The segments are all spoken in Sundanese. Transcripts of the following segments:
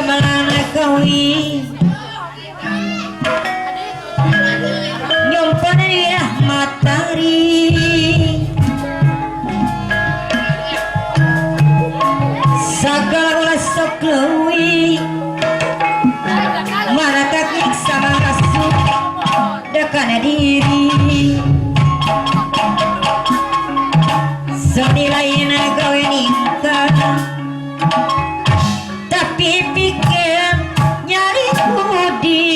Semelana kawi nyompan matari sagala ulah sok leuwih mana tak nyiksa masuk dekana diri senilai gawe ningka tapi pikir nyari budi.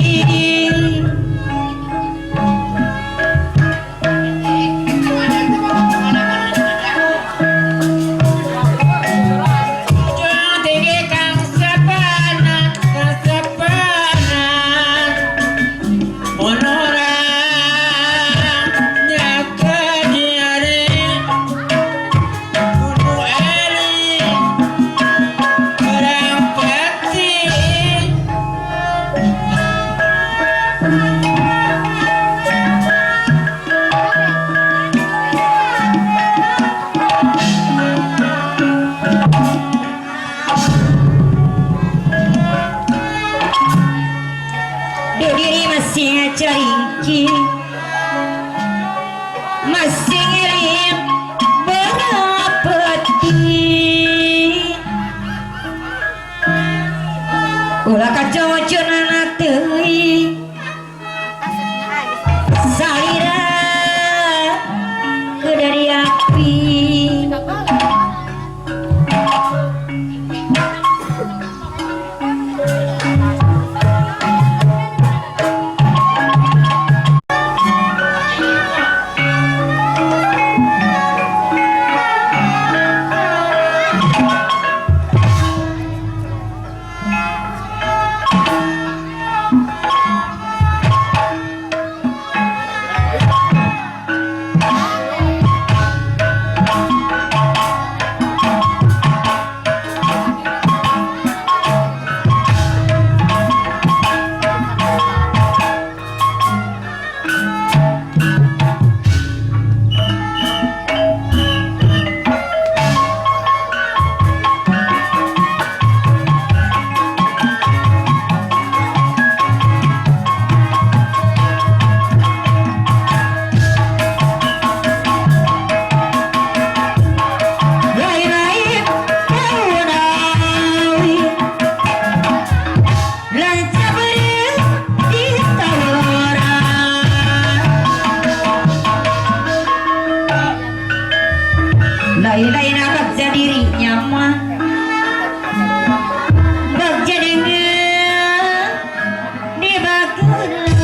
Caringki masih ngirim berapeti ulah kacau cenana teuing salira ke dari api. Lain-lain bagja dirinya mah bagja dengan di bageula.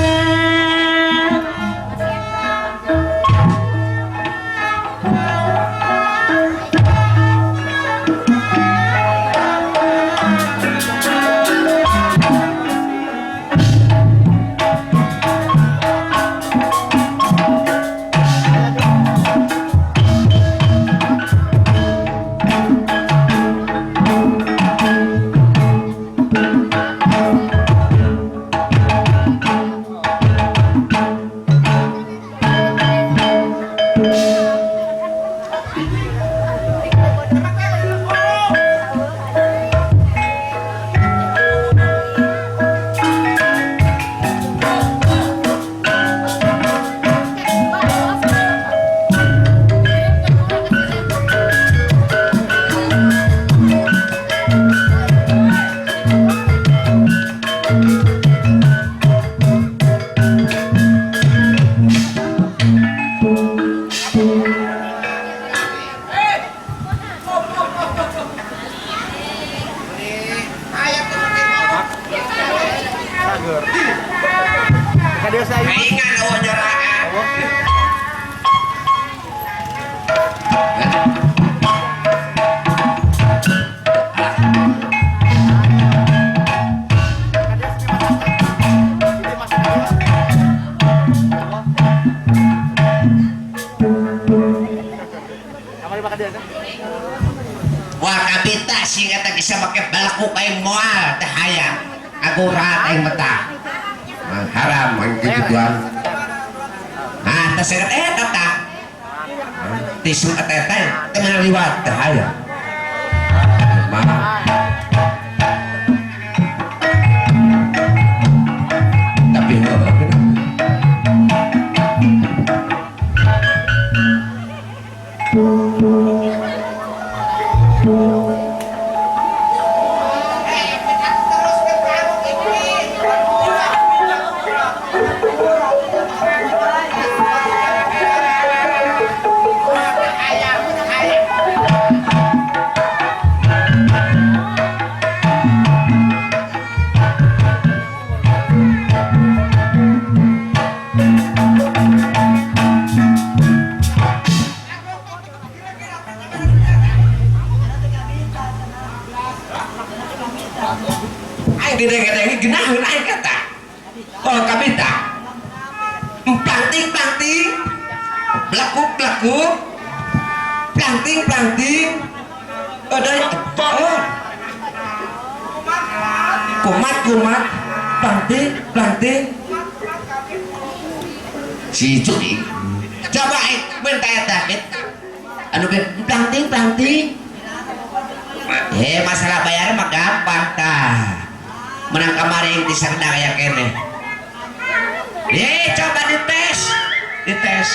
Wah kabita sing eta bisa make balaku kayak moal teh hayang agurat aing betah haram aing gituan. Ah teh seret eta tah tisu eta teh teu liwat teh hayang mah. Aing didenge-denge geunaheun aing kata. Oh kabita. Planting-planting. Blakuk-blakuk. Planting-planting. Oh, dari oh. Kumat-kumat. Planting-planting. Si Cudi. Coba aing minta eta Pit. Anu planting-planting. Masalah bayar mah gampang tah. Menang kemarin di Serdang ya kene. Coba dites. Dites.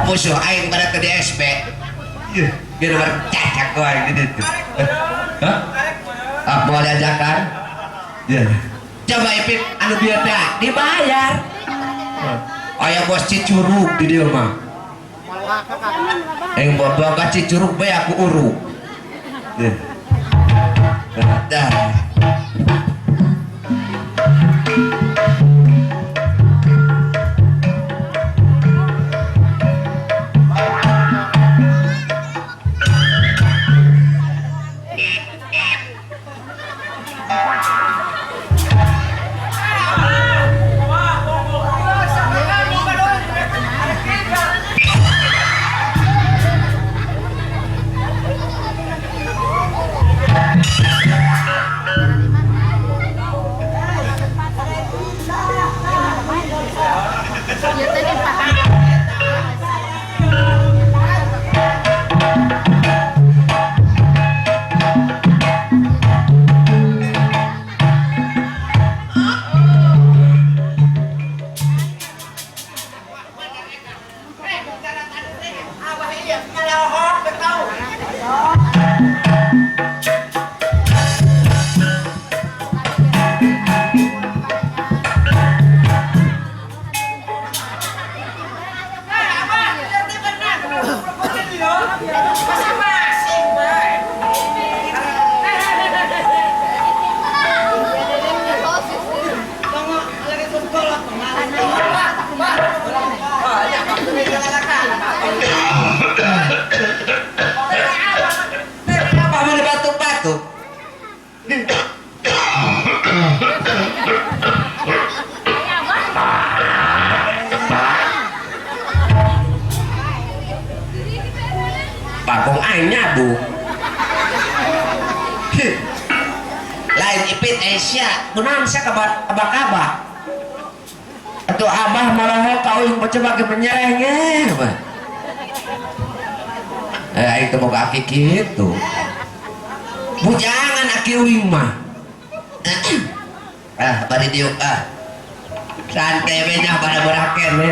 Musuh aing pada ke DSP. Biar bercacak gua aing di ditu. Hah? Ah, mau diajakan? Iya. Coba Ipin anu bieu teh dibayar. Aya bos Cicurug di dieu mah. Aing boga Cicurug bae aku urug. Iya. Dah. Bagong aing nyabu. Lain Ipit Asia, kunaon sia kabak-kabak. Atuh abah malah kau yang coba ke menyerengnya. Aing teh boga aki kitu. Bujangan aki uing mah. Ah, bari diuk ah. Santai we nya pada beraken we.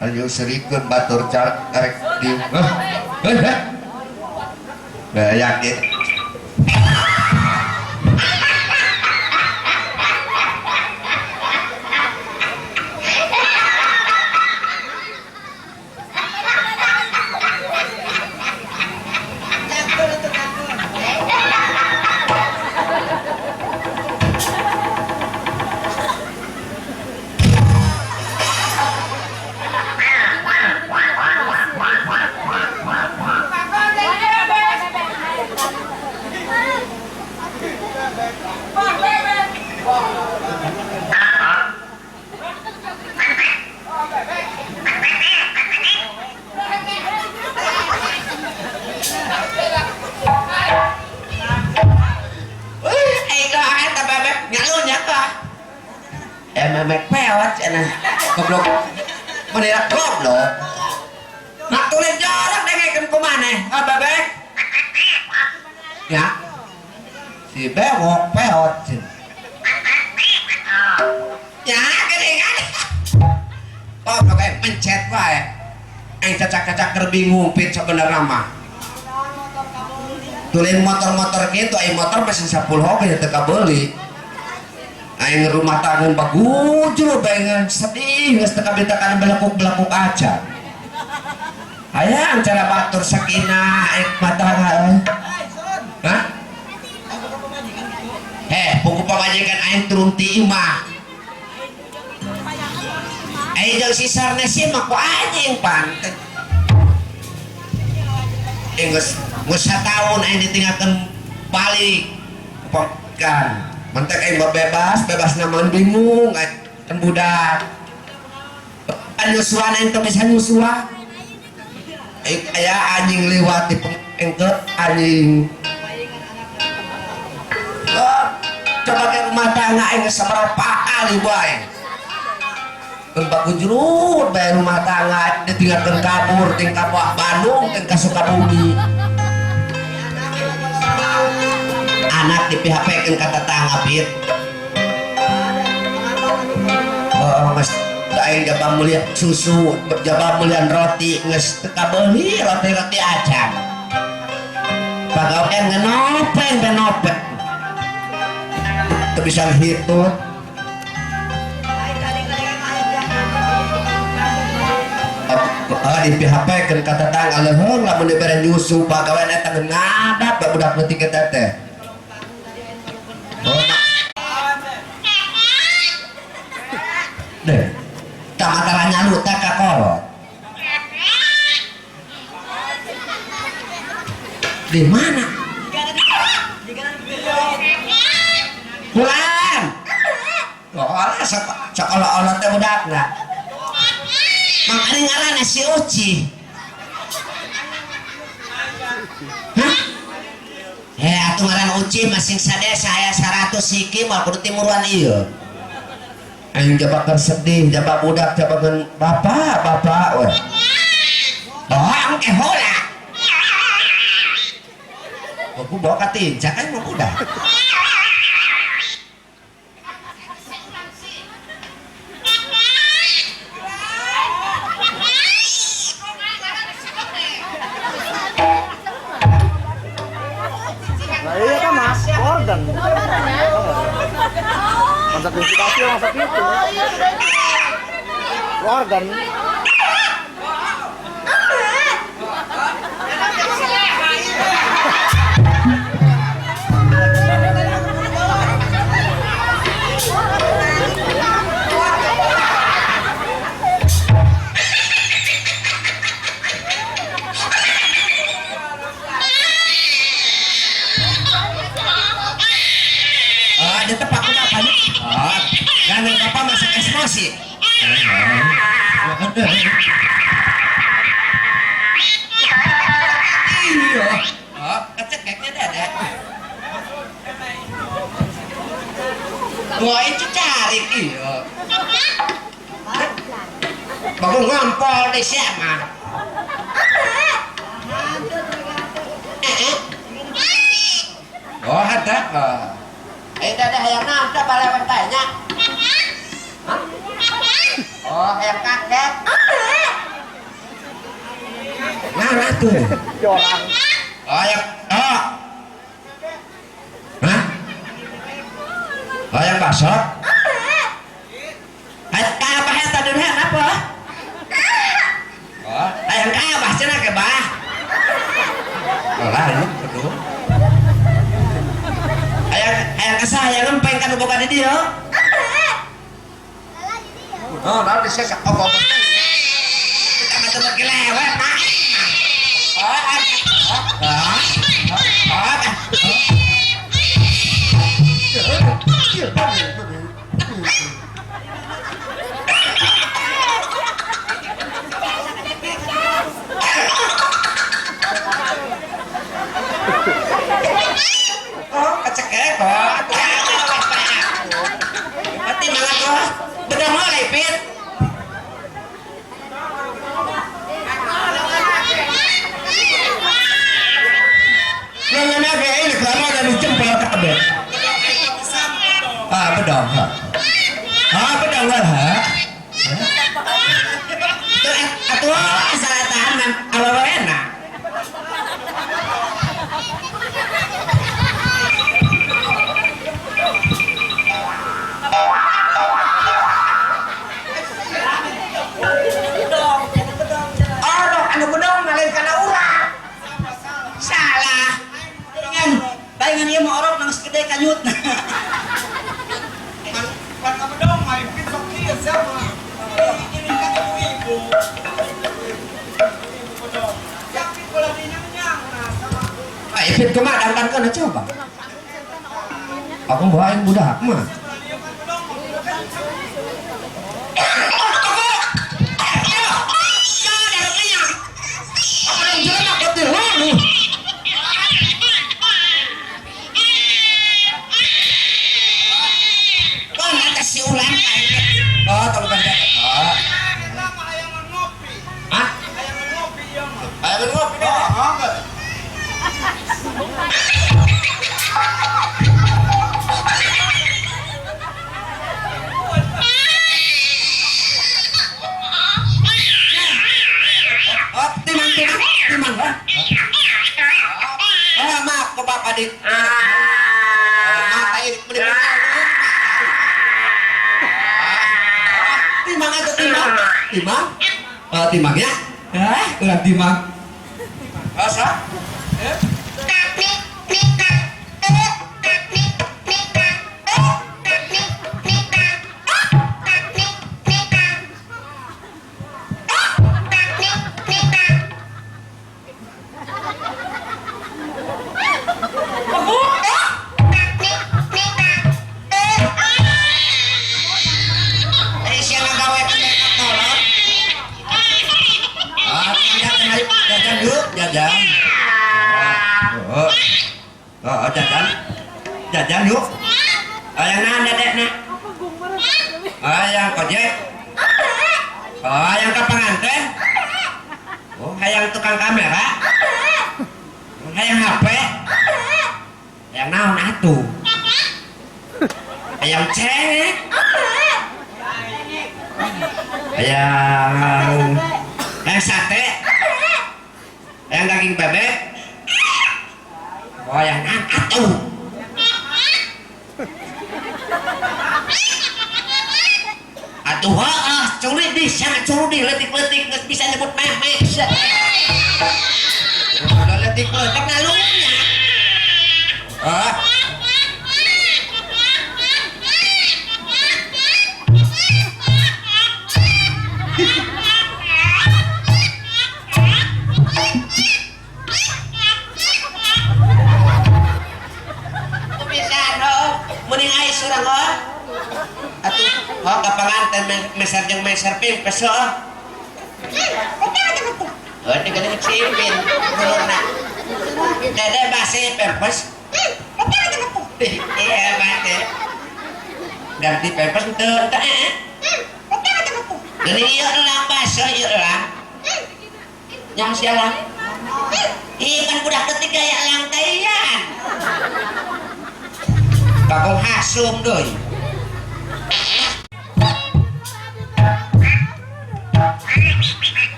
Ayo serikeun batur karek diuk. Heh. Nah, yakin. Memek pewat cenah goblok maneh goblok nak tulis jorok dengekeun ku maneh ah bebek ya si bewok peot ya geuningan goblok mencet wae aing cacak-cacak keur bingung pit sabenerna mah tulin motor-motor kitu aing motor mesin 10 oge teu kabeuli. Aing rumah tangga bagujur pengen sedih geus teu kabitakan belakuk-belakuk aja. Hayang cara batur sakinah aing mah tangga euy. Hah? Heh, buku pamajikan aing turun ti imah. Aing jeung si Sarnesi mah ku anjing pan. Aing geus geus sataun aing ditinggalkeun balik pamajikan. Mantek aing bebas, bebas namun bingung kan budak. Nyusuan aing teu bisa nyusuan. Aing aya anjing liwat di pengke anjing. Coba ke rumah tangga aing sabaraha kali bae. Keun bagujurut bae rumah tangga ditinggalkeun kabur ting ka Bandung ting ka Sukabumi. Anak di PHP-keun ka tetangga pit. Oh, geus aing jaba mulian susu, jaba mulian roti geus teu kabeuli roti-roti acan. Pagawean ngenopeng benopeng. Teu bisa hitut. Oh, di PHP-keun ka tetangga leuheung lamun dibere nyusu pagawean eta ngadap budak leutik eta teh. Deh, tamatara nyalu tak kakolot. Di mana? Pulang. Oh, sekolah-olah teh budakna. Mangkane ngaranna si Uci. Hah? Heh, atuh ngaran Uci masing sadesa aya 100 siki moal kudu timuruan ieu. Aing jaba keur sedih, jaba budak, jaba ngan bapak, bapak we. Oh, engke heula. Aku bawa ka tincak aing mah budak. Nah, iya kan mas, organ. Masak inspirasi, masak itu. Organ. Karena bapak masuk emosi. Iya. Oh, kecekeknya dada. Wah, itu cari iya. Bagus ngompol di siapa? Oh, ada. Eh, dada hayang nanta balawan tanya. Oh, hayang kaget. Nah, naon atuh? Jorang. Oh ya, oh. Hah? Oh yang bakso? Hayang ka abah eta deuheun apa? Oh, hayang ka abah cenah ke bah. Lah ini kudu. Hayang hayang ka saha hayang ngempeng ka nu boga di dieu? Oh, naon bisa sok ogo. Kita mah teu beuki lewat, Pak. Oh, oh, oh, oh, kecekek kok. Mati malah kok. Bedong mulai, Pit. Nanya kayak ini kelama dan jempol kabeh. Ah, bedong, ha. Ah, bedong lah, ha. Tuh, atuh salah tahan awewe enak. Orok anu bedong ngalain kana urang. Salah. Palingan ieu mah orok nang segede kanyut. Pan ka bedong mah ipit sok kieu sama. Ini kan ibu-ibu. Ibu bedong. Yapit bola dinyang-nyang nah sama. Ah, ipit kumaha dangdankeun coba. Aku bawain budak mah. Timang? Timang ya? Hah? Ulah timang. Asa? Jajan yuk. Ayang naon dedek nak? Ayang kojek. Oh, ayang ka panganten. Oh, hayang tukang kamera. Hayang HP. Hayang naon atuh? Hayang cengek. Hayang hayang sate. Hayang daging bebek. Oh, hayang naon atuh? Atuh heeh, curi di sana curi leutik-leutik geus bisa nyebut memek. Udah leutik-leutik ngalunya. Ah. Bisa no, mending ai surang oh. Atuh, oh ka panganten meser jeung meser pimpes oh. Oh, digening cipin gulurna. Dede basi pempes. Iya, bate. Ganti pempes teu teu eh. Geuning ieu elang baso ieu elang. Yang sialan. Ih, kan budak leutik gaya elang teh. Bagong hasum deui.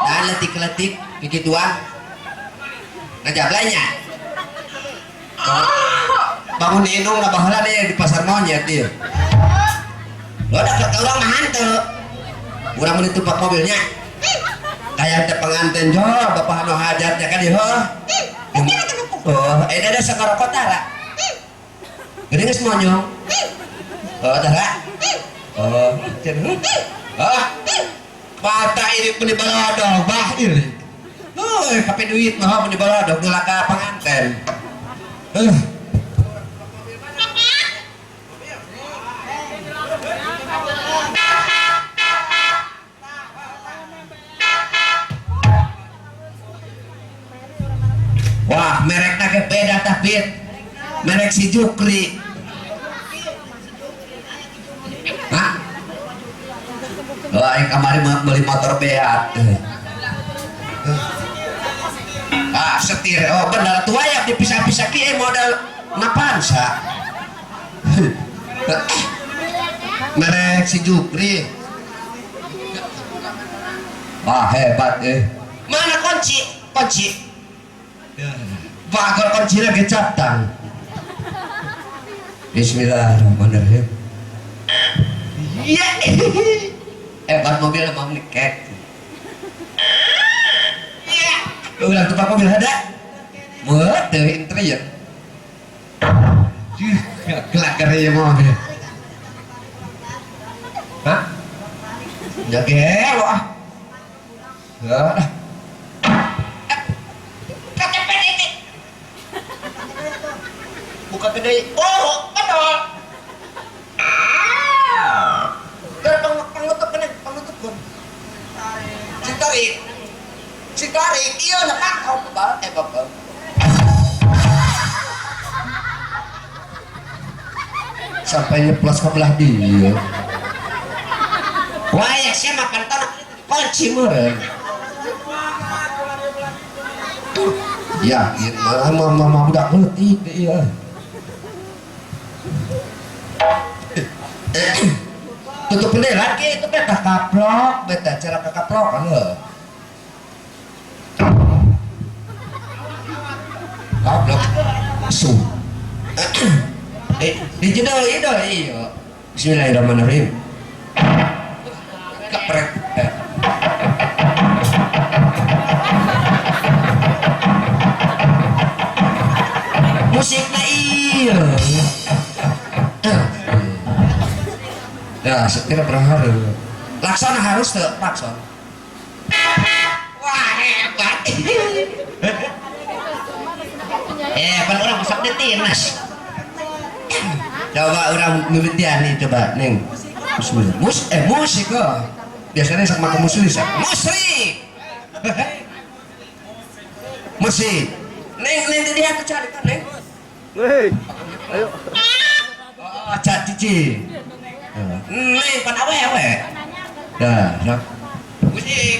Nah, letik-letik gituan. Ngajablanya. Bangun indung na baheula deh di pasar monyet ieu. Lo da ka urang mah henteu. Urang meuni tumpak mobilnya. Kayak teh pengantin jo, bapak anu hajatnya kan ieu. Oh, eh da sakarokot tara. Gede geus monyong. Oh, tara. Oh, cenah. Ah. Mata ini pun dibaladog, bah ini. Oh, kape duit mah pun dibaladog ngelaka pengantin. Wah, merekna ge beda tapi merek si Jukri. Hah? Wah, yang kemarin beli motor Beat. Ah, setir. Oh, benar tua ya dipisah-pisah ki modal Napansa. Merek si Jupri. Wah, hebat eh. Mana kunci? Kunci. Bagor kuncinya kecaptang. Bismillahirrahmanirrahim. Iya. Ban mobil mau niket. Iya. Ulang tumpak mobil ada. Buat teu interior. Gelak ya mobil. Hah? Ya gelo ah. Hah. Buka kedai. Oh, betul. Pangutup kena, pangutup kon. Citarik. Citarik, iya nak kau kebal bapak. Sampai nyeplos ke belah dia. Wah, ya saya makan tanah kunci meureun. Ya, mah mah budak leutik iya. Tutup bendera ki itu beta kaplok, beta cara kakaplokan heuh. Kaplok. Su. Di jedol idol iya. Bismillahirrahmanirrahim. Keprek. Musikna iya. Ya, setir berharap. Lakson harus tuh, lakson. Wah, hebat. Kan orang masak di tinas. Coba orang mimitian nih, coba, Neng. Bismillah. Musik kok. Biasanya sok makan musrik. Musrik. Musik. Neng, neng dia tuh cari kan, Neng. Hei. Ayo. Oh, cak cici. Neng pan awewe. Dah, sok. Musik.